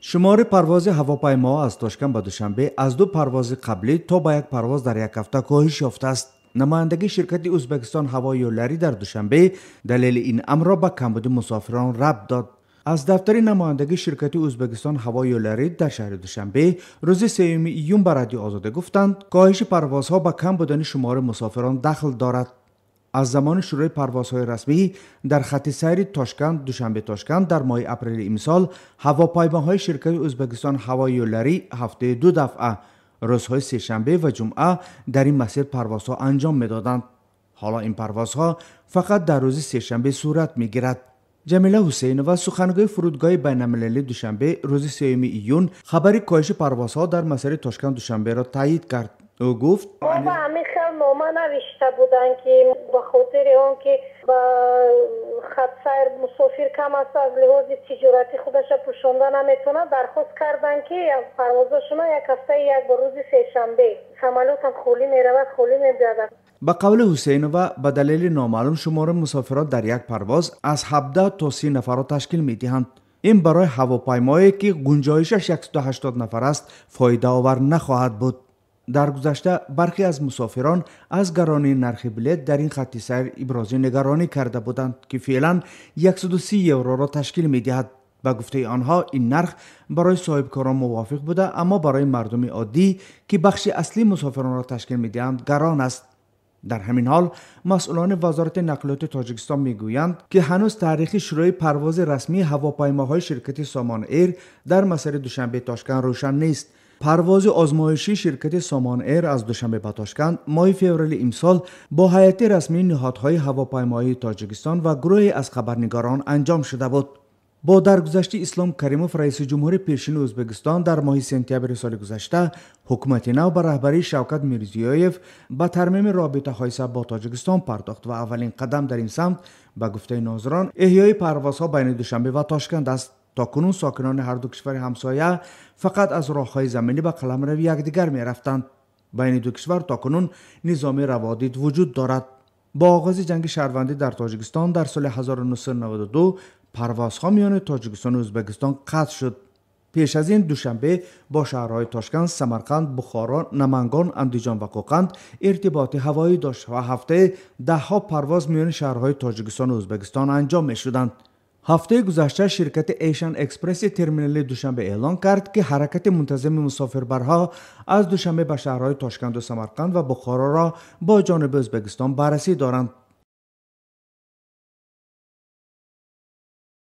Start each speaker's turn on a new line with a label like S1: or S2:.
S1: Шумори парвози ҳавопаймоҳо аз Тошканд ба Душанбе аз ду парвози қаблӣ то ба як парвоз дар як ҳафта коҳиш ёфтааст. Намояндагии ширкати Ӯзбекистон ҳавои yo'llari дар Душанбе далели ин амрро ба камбуди мусофирон рабт дод. Аз дафтари намояндагии ширкати Ӯзбекистон ҳавои yo'llari дар шаҳри Душанбе рӯзи 3 июн ба Радиои Озодӣ гуфтанд, коҳиши парвозҳо ба кам будани шумори мусофирон дахл дорад. Аз замони шурӯи парвозҳои расмӣ дар хатти сайри Тошканд Душанбе Тошканд дар моҳи апрели имсол ҳавопаймоҳои ширкати Ӯзбекистон ҳавои yo'llari ҳафтаи ду дафъа рӯзҳои сешанбе ва ҷумъа дар ин масир парвозҳо анҷом медоданд. Ҳоло ин парвозҳо фақат дар рӯзи сешанбе сурат мегирад. Ҷамила Ҳусейнова, сухангӯи фурудгоҳи байналмилалии Душанбе, рӯзи 3 июн хабари коҳиши парвозҳо дар масири Тошканд Душанберо таъйид кард. Ӯ гуфт:
S2: Ба ҳамин хел нома навишта буданд, ки ба хотири он ки ба хатсайр мусофир кам аст, аз лиҳози тиҷоратӣ худаша пӯшонда наметавонад, дархост карданд, ки парвозошона як ҳафтаи як бор рӯзи сешанбе самолётам холӣ меравад, холӣ мебиёяд.
S1: Ба қавли Ҳусейнова, ба далели номаълум шумори мусофирон дар як парвоз аз 17 то 30 нафарро ташкил медиҳанд. Ин барои ҳавопаймое, ки гунҷоишаш 180 нафар аст, фоидаовар нахоҳад буд. Дар гузашта бархе аз мусофирон аз гаронии нархи билет дар ин хатти сайр ибрози нигаронӣ карда буданд, ки феълан 130 евроро ташкил медиҳад. Ба гуфтаи онҳо, ин нарх барои соҳибкорон мувофиқ буда, аммо барои мардуми оддӣ, ки бахши аслии мусофиронро ташкил медиҳанд, гарон аст. Дар ҳамин ҳол масъулони Вазорати нақлиёти Тоҷикистон мегӯянд, ки ҳанӯз таърихи шурӯи парвози расмии ҳавопаймоҳои ширкати Сомон Эйр дар масири Душанбе Тошканд рӯшан нест. Парвози озмоишии ширкати Сомон Эйр аз Душанбе ба Тошканд моҳи феврали имсол бо ҳайати расмии ниҳодҳои ҳавопаймоии Тоҷикистон ва гурӯҳе аз хабарнигорон анҷом шуда буд. Бо даргузашти Ислом Каримов, раиси ҷумҳури пешини Ӯзбекистон, дар моҳи сентябри соли гузашта ҳукумати нав ба раҳбарии Шавкат Мирзиёев ба тармими робитаҳои саб бо Тоҷикистон пардохт ва аввалин қадам дар ин самт, ба гуфтаи нозирон, эҳёи парвозҳо байни Душанбе ва Тошканд аст. То кунун сокинони ҳарду кишвари ҳамсоя фақат аз роҳҳои заминӣ ба қаламрави якдигар мерафтанд. Байни ду кишвар то кунун низоми раводид вуҷуд дорад. Бо оғози ҷанги шаҳрвандӣ дар Тоҷикистон дар соли 1992 парвозҳо миёни Тоҷикистону Ӯзбекистон қатъ шуд. Пеш аз ин Душанбе бо шаҳрҳои Тошканд, Самарқанд, Бухоро, Намангон, Андиҷон ва Қӯқанд иртиботи ҳавоӣ дошт ва ҳафтаи даҳҳо парвоз миёни шаҳрҳои Тоҷикистону Ӯзбекистон анҷом мешуданд. Ҳафтаи гузашта ширкати Asian Express терминали Душанбе эълон кард, ки ҳаракати мунтазами мусофирбарҳо аз Душанбе ба шаҳрҳои Тошканду Самарқанд ва Бухороро бо ҷониби Ӯзбекистон баррасӣ доранд.